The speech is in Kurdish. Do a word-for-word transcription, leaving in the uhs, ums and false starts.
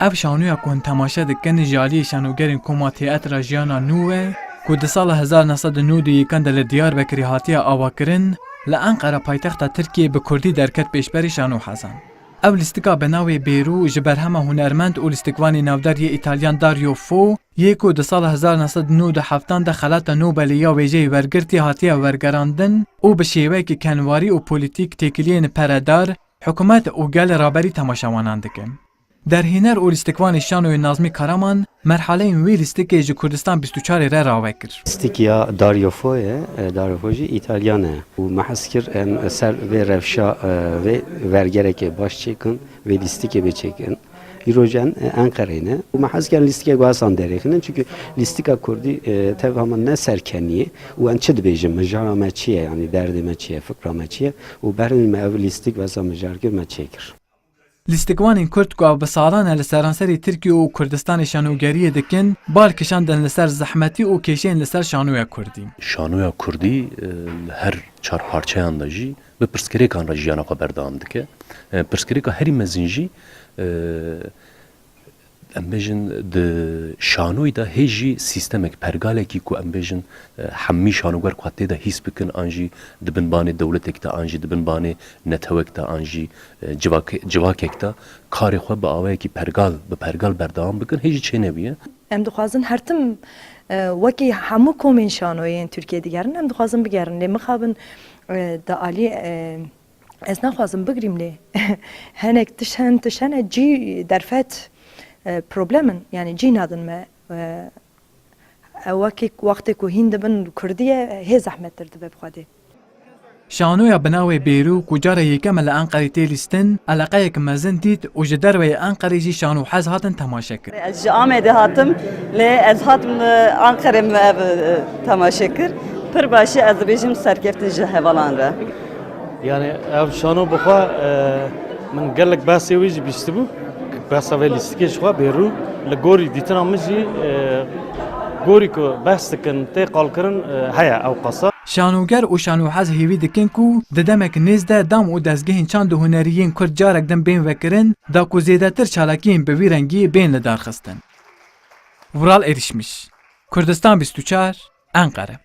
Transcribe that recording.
Ev şanoya ku hûn temaşe dikin ji aliyê şanogerên Koma Têetra Jiyana Nû e, ku di sala hezar neh sed û nod û yekan de li Diyarbekirê hatiye avakirin, li Enqera paytexta Tirkiyê bi kurdî derket pêşberî şanohezan. Ev lîstika bi navê Bêrû ji berhema hunermend û lîstikvanê navdar yê Îtalyan Dario Fo yê ku di sala hezar neh sed û nod û heftan de Xelata Nobelê ya Wêjeyê wergirtî hatiye wergerandin û bi şêweyekî kenwarî û polîtîk têkiliyên peredar, hikûmet û gelê raberî temaşewanan dike. Derhêner û lîstikvanê şanoyê Nazmî Karaman merhaleyên wê lîstikê ji Kurdistan bîst û çar re rave kir. Lîstik ya Dario Fo ye, e, Dario Fo jî Îtalyan e û me hez kir em ser vê rewşa, e, vê wergerekê baş çêkin, vê lîstikê bê çêkin. Îro jî em, e, Enqereyê ne û me hez kir em lîstikek wexsan derêxînin, çimkî lîstika kurdî, e, tev hema ne serkenî ye û em çi dibêjin, mijara me çi ye, yanî derdê me çi ye, fikra me çi ye û berhîn me ev lîstik wexsan mijar kir, me çêkir. Lîstikvanên Kurd ku ev bi salan e li seranserê Tirkiye û Kurdistanê şanogeriyê dikin, bal kişandin li ser zehmetî û kêşeyên li ser şanoya Kurdî. Şanoya Kurdî, e, li her çar parçeyan de jî bi pirsgirêkan re jiyana xwe berdewam dike. E, pirsgirêka herî mezin jî, e, em bêjin di şanoyê de hê jî sîstemek, pergalekî ku em bêjin, e, hemî şanoger ku tê de hîs bikin, an jî di bin banê dewletek de, an jî di bin banê netewek de, an jî, e, civak-, civakek de karê xwe bi awayekî pergal, bi pergal berdewam bikin, hê jî çênebûye. Em dixwazin her tim, e, wekî hemû komên şanoyên Tirkiyê digerin, em dixwazin bigerin. Lê mixabin, e, di alî, e, ez naxwazim bigirîm lê hinek tiş hen, tiş hene cî derfet, e, problem in, yanî cî nadin me. E, ew wekî wextê ku hîn dibin Kurdî ye, hê zehmettir dibe bi xwedê. Şanoya bi navê Bêrû ku cara yekem e li Enqerê tê lîstin, eleqeyek mezin dît û ji derveyê Enqerê jî şanohez hatin temaşe kir. Ez ji Amedê hatim, lê ez hatim li Enqerê min ev, e, temaşe kir. Pir başî ez dibêjim serkeftin ji hevalan re. Yani ev şano bi xwe, e, min gelek behsê wî jî bîstibû. Behsa vê lîstikê ji xwe Bêrû li gorî dîtina min jî, e, gorî ku behs dikin tê qalkirin, e, heye ew qasa. Şanoger û şanohez hêvî dikin ku di demek nêz de dam û dezgehên çand û hunerî yên Kurd carek din bên vekirin, da ku zêdetir çalakiyên bi vî rengî bên lidarxistin. Vural Erişmiş, Kurdistan bîst û çar, Enqere.